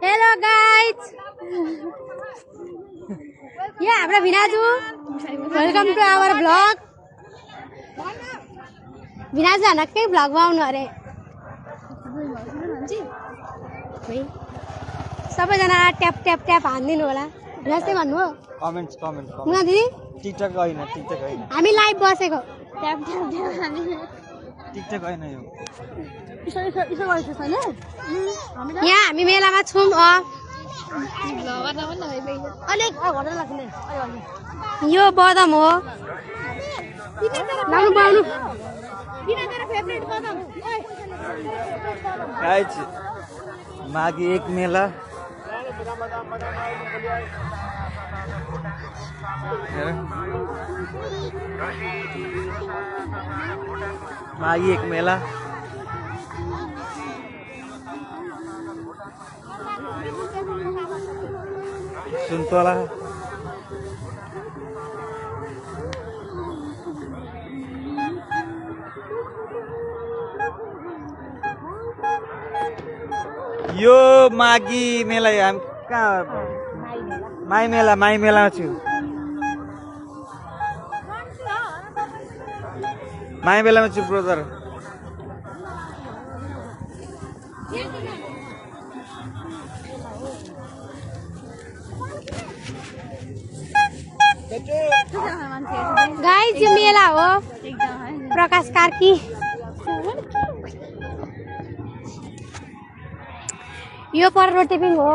hello guys यहाँ हाम्रो भिनाजु welcome to our vlog भिनाजु हानकै भ्लगमा आउनु अरे सबैजना ट्याप ट्याप ट्याप हान्दिनु होला भिनाजु भन्नु हो कमेन्ट्स मुना दिदी टिकटक होइन हामी लाइभ बसेको ट्याप ट्याप ट्याप हान्दिनु टिकटक होइन यो यहाँ हामी मेलामा छौँ यो बदम हो गाइज माघी एक मेला माघी एक मेला सुन्तला यो माघी मेला हामी कहाँ माई मेलामा छु माई मेलामा छु ब्रदर गाइज यो मेला हो प्रकाश कार्की यो पर रोटेपिङ हो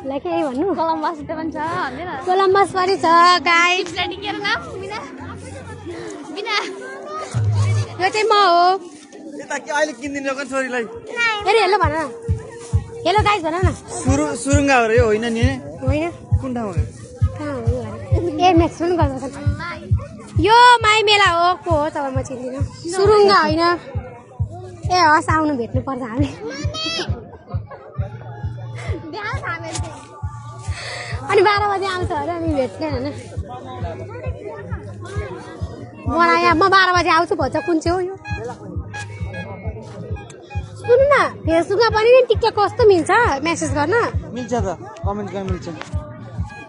लाई के भन्नु कोलम्बस पनि छ भन्दैन कोलम्बस पनि छ गाइज के नाम बिना बिना यो चाहिँ म हो यता के अहिले किन्दिनु रकन छोरीलाई हेलो हेलो भन न हेलो गाइज भन न सुरुङ्गा हो रे होइन नि होइन कुन ठाउँ हो कहाँ हो ए म्याक्स पनि गर्छ यो माई मेला हो को हो तपाईँ म चिन्दिनँ सुरुङ्गा होइन ए हस् आउनु भेट्नु पर्छ हामी अनि 12 बजे आउँछ अरे अनि भेट्ने होइन मलाई यहाँ म 12 बजे आउँछु भन्छ कुन चाहिँ हो यो सुन्नु न फेसबुकमा पनि टिकटक कस्तो मिल्छ मेसेज गर्न मिल्छ त कमेन्ट गर्न मिल्छ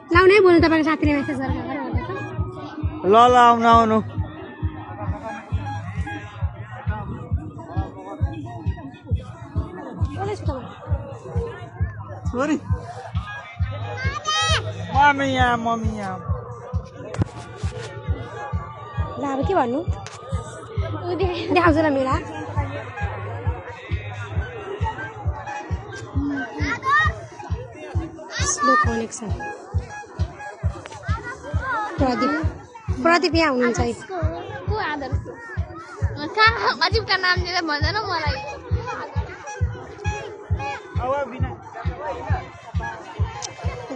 लाउनु है बोल्नु तपाईँको साथीले मेसेज गरेर ल आउनु छोरी मम्मी यहाँ ल अब के भन्नु देखाउँछु ल मेला स्लो कनेक्सन प्रदीप यहाँ हुनुहुन्छ है को आदर्श कहाँ अजीबका नाम लिएर भन्दैन मलाई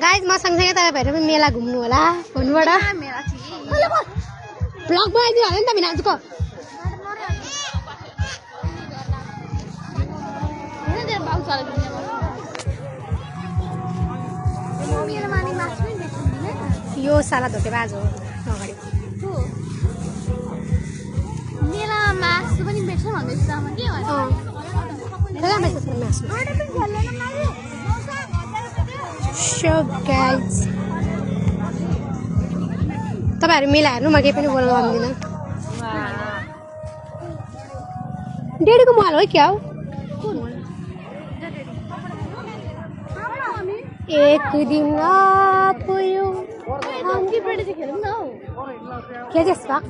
गाइज म सँगसँगै तपाईँहरू पनि मेला घुम्नु होला फोनबाट मेरा ब्लग बनाइदिनु होला नि त भिनाजुको यो साला धोकेबाज हो अगाडि मेलामा मासु पनि बेच्छ भन्दैछ आमा के तपाईँहरू मेला हेर्नु म केही पनि बोल्न सक्दिनँ डेडीको मोबाइल हो क्या हो एक दिन आयो के चाहिँ भाग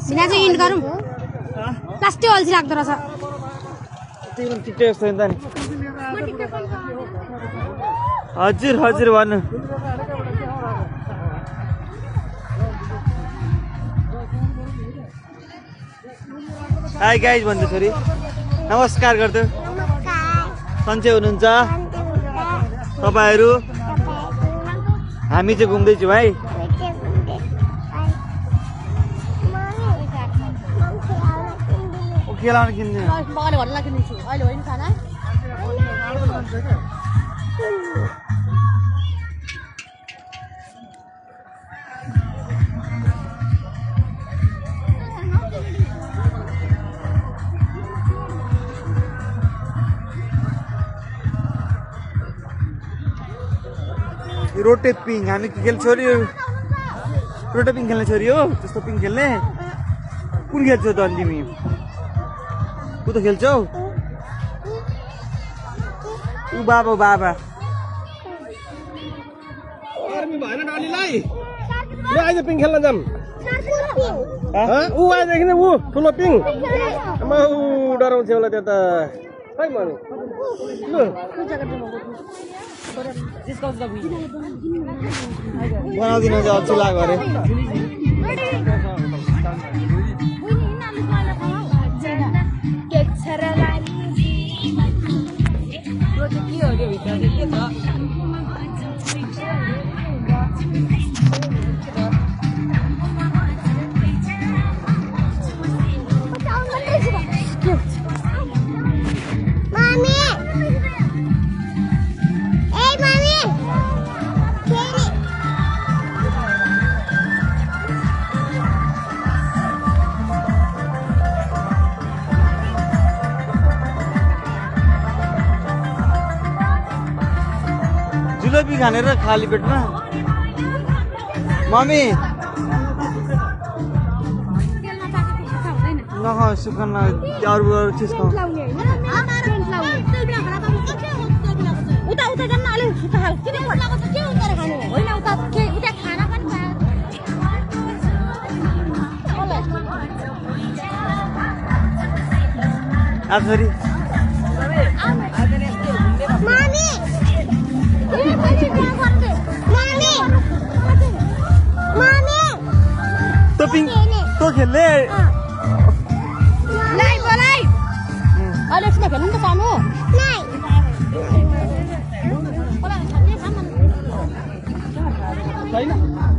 बिना चाहिँ इन्ड गरौँ लास्टै अल्छी लाग्दो रहेछ हजुर भन्नु हाई गाइज भन्छु छोरी नमस्कार गर्छु सन्चै हुनुहुन्छ तपाईँहरू हामी चाहिँ घुम्दैछौँ है के लाउनु किन्ने रोटेपिङ हामी खेल्ने छोरी रोटेपिङ खेल्ने छोरी हो त्यस्तो पिङ खेल्ने कुन खेल्छौ त अनि तिमी ऊ त खेल्छौ ऊ बाबा बाबा आर्मी भएन डालीलाई ले आइज पिङ खेल्न जाम ऊ आएदेखि ऊ ठुलो पिङ आमा ऊ डराउँछ होला त्यो त खै मनी बनाउँदिन चाहिँ अल्छी लाग्यो अरे जुलपी खानेर खाली पेटमा मम्मी नखाऊ सुक्खा अरू चिज खाऊ आज छोरी तो पिङ तो खेल्ने छैन